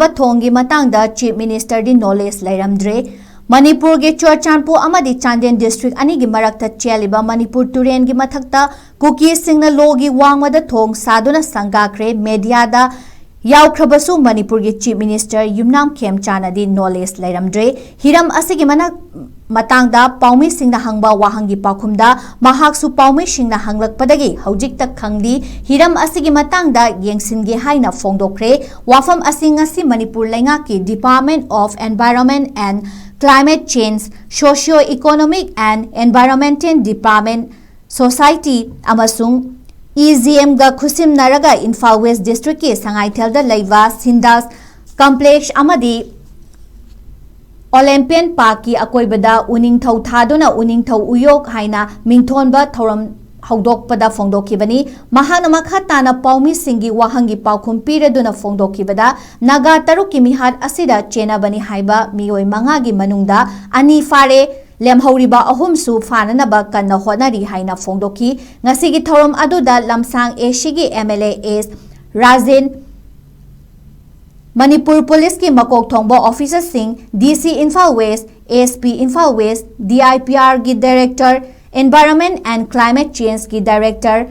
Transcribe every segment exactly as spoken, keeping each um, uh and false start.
ꯊꯣꯡꯒꯤ ꯃꯇꯥꯡꯗ Chief Minister ꯗꯤ knowledge ꯂꯩꯔꯝꯗ꯭ꯔꯦ꯫ ꯃꯅꯤꯄꯨꯔꯒꯤ ꯆꯨꯔꯆꯥꯟꯄꯨꯔ ꯑꯃꯗꯤ ꯆꯥꯟꯗꯦꯜ district ꯑꯅꯤꯒꯤ ꯃꯔꯛꯇ ꯆꯦꯜꯂꯤꯕ ꯃꯅꯤꯄꯨꯔ ꯇꯨꯔꯦꯜꯒꯤ ꯃꯊꯛꯇ ꯀꯨꯀꯤꯁꯤꯡꯅ ꯂꯣꯒꯤ ꯋꯥꯡꯃꯗ ꯊꯣꯡ ꯁꯥꯗꯨꯅ ꯁꯪꯒꯥꯈ꯭ꯔꯦ꯫ Media ꯗ ꯌꯥꯎꯈ꯭ꯔꯕꯁꯨ ꯃꯅꯤꯄꯨꯔꯒꯤ Chief Minister ꯌꯨꯝꯅꯥꯝ ꯈꯦꯝꯆꯥꯟꯅꯗꯤ knowledge ꯂꯩꯔꯝꯗ꯭ꯔꯦ꯫ ꯍꯤꯔꯝ ꯑꯁꯤꯒꯤ ꯃꯅꯥꯛ-, ꯃꯇꯥꯡꯗ ꯄꯥꯎꯃꯤꯁꯤꯡꯅ ꯍꯪꯕ ꯋꯥꯍꯪꯒꯤ ꯄꯥꯎꯈꯨꯝꯗ ꯃꯍꯥꯛꯁꯨ ꯄꯥꯎꯃꯤꯁꯤꯡꯅ ꯍꯪꯂꯛꯄꯗꯒꯤ ꯍꯧꯖꯤꯛꯇ ꯈꯪꯂꯤ꯫ ꯍꯤꯔꯝ ꯑꯁꯤꯒꯤ ꯃꯇꯥꯡꯗ ꯌꯦꯡꯁꯤꯟꯒꯦ ꯍꯥꯏꯅ ꯐꯣꯡꯗꯣꯛꯈ꯭ꯔꯦ꯫ ꯋꯥꯐꯝ ꯑꯁꯤ ꯉꯁꯤ ꯃꯅꯤꯄꯨꯔ ꯂꯩꯉꯥꯛꯀꯤ Department of Environment and Climate Change, Socio Economic and Environmental Department, Society ꯑꯃꯁꯨꯡ E G M ꯒ ꯈꯨꯠꯁꯝꯅꯔꯒ ꯏꯝꯐꯥꯜ West district ꯀꯤ ꯁꯉꯥꯏꯊꯦꯜꯗ ꯂꯩꯕ ꯁꯤꯟꯗꯥꯁ complex ꯑꯃꯗꯤ Olympian Park ꯀꯤ ꯑꯀꯣꯏꯕꯗ ꯎꯅꯤꯡꯊꯧ ꯊꯥꯗꯨꯅ ꯎꯅꯤꯡꯊꯧ ꯎꯌꯣꯛ ꯍꯥꯏꯅ ꯃꯤꯡꯊꯣꯟꯕ ꯊꯧꯔꯝ ꯍꯧꯗꯣꯛꯄꯗ ꯐꯣꯡꯗꯣꯛꯈꯤꯕꯅꯤ꯫ ꯃꯍꯥꯛꯅ ꯃꯈꯥ ꯇꯥꯅ ꯄꯥꯎꯃꯤꯁꯤꯡꯒꯤ ꯋꯥꯍꯪꯒꯤ ꯄꯥꯎꯈꯨꯝ ꯄꯤꯔꯗꯨꯅ ꯐꯣꯡꯗꯣꯛꯈꯤꯕꯗ, ꯅꯥꯒꯥ ꯇꯔꯨꯛꯀꯤ ꯃꯤꯍꯥꯠ ꯑꯁꯤꯗ ꯆꯦꯟꯅꯕꯅꯤ ꯍꯥꯏꯕ ꯃꯤꯑꯣꯏ ꯃꯉꯥꯒꯤ ꯃꯅꯨꯡꯗ ꯑꯅꯤ ꯐꯥꯔꯦ, ꯂꯦꯝꯍꯧꯔꯤꯕ ꯑꯍꯨꯝꯁꯨ ꯐꯥꯅꯅꯕ ꯀꯟꯅ ꯍꯣꯠꯅꯔꯤ ꯍꯥꯏꯅ ꯐꯣꯡꯗꯣꯛꯈꯤ꯫ ꯉꯁꯤꯒꯤ ꯊꯧꯔꯝ ꯑꯗꯨꯗ ꯂꯝꯁꯥꯡ A C ꯒꯤ M L A S Rajen, Manipur ꯄꯨꯂꯤꯁꯀꯤ ꯃꯀꯣꯛ ꯊꯣꯡꯕ officer ꯁꯤꯡ, D C Imphal West, S P Imphal West, D I P R ꯒꯤ director, Environment and Climate Change ꯀꯤ director,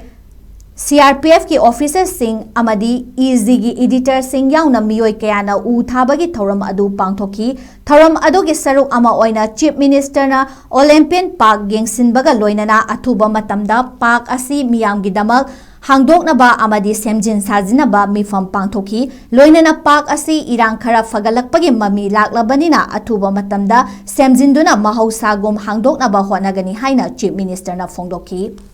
C R P F ꯀꯤ officer ꯁꯤꯡ ꯑꯃꯗꯤ E G ꯒꯤ editor ꯁꯤꯡ ꯌꯥꯎꯅ ꯃꯤꯑꯣꯏ ꯀꯌꯥꯅ ꯎ ꯊꯥꯕꯒꯤ ꯊꯧꯔꯝ ꯑꯗꯨ ꯄꯥꯡꯊꯣꯛꯈꯤ꯫ ꯊꯧꯔꯝ ꯑꯗꯨꯒꯤ ꯁꯔꯨꯛ ꯑꯃ ꯑꯣꯏꯅ Chief Minister ꯅ Olympian Park ꯌꯦꯡꯁꯤꯟꯕꯒ ꯂꯣꯏꯅꯅ ꯑꯊꯨꯕ ꯃꯇꯝꯗ park ꯑꯁꯤ ꯃꯤꯌꯥꯝꯒꯤꯗꯃꯛ ꯍꯥꯡꯗꯣꯛꯅꯕ ꯑꯃꯗꯤ ꯁꯦꯝꯖꯤꯟ ꯁꯥꯖꯤꯟꯅꯕ ꯃꯤꯐꯝ ꯄꯥꯡꯊꯣꯛꯈꯤ꯫ ꯂꯣꯏꯅꯅ park ꯑꯁꯤ ꯏꯔꯥꯡ ꯈꯔ ꯐꯒꯠꯂꯛꯄꯒꯤ ꯃꯃꯤ ꯂꯥꯛꯂꯕꯅꯤꯅ ꯑꯊꯨꯕ ꯃꯇꯝꯗ ꯁꯦꯝꯖꯤꯟꯗꯨꯅ ꯃꯍꯧꯁꯥꯒꯨꯝ ꯍꯥꯡꯗꯣꯛꯅꯕ ꯍꯣꯠꯅꯒꯅꯤ ꯍꯥꯏꯅ Chief Minister ꯅ ꯐꯣꯡꯗꯣꯛꯈꯤ꯫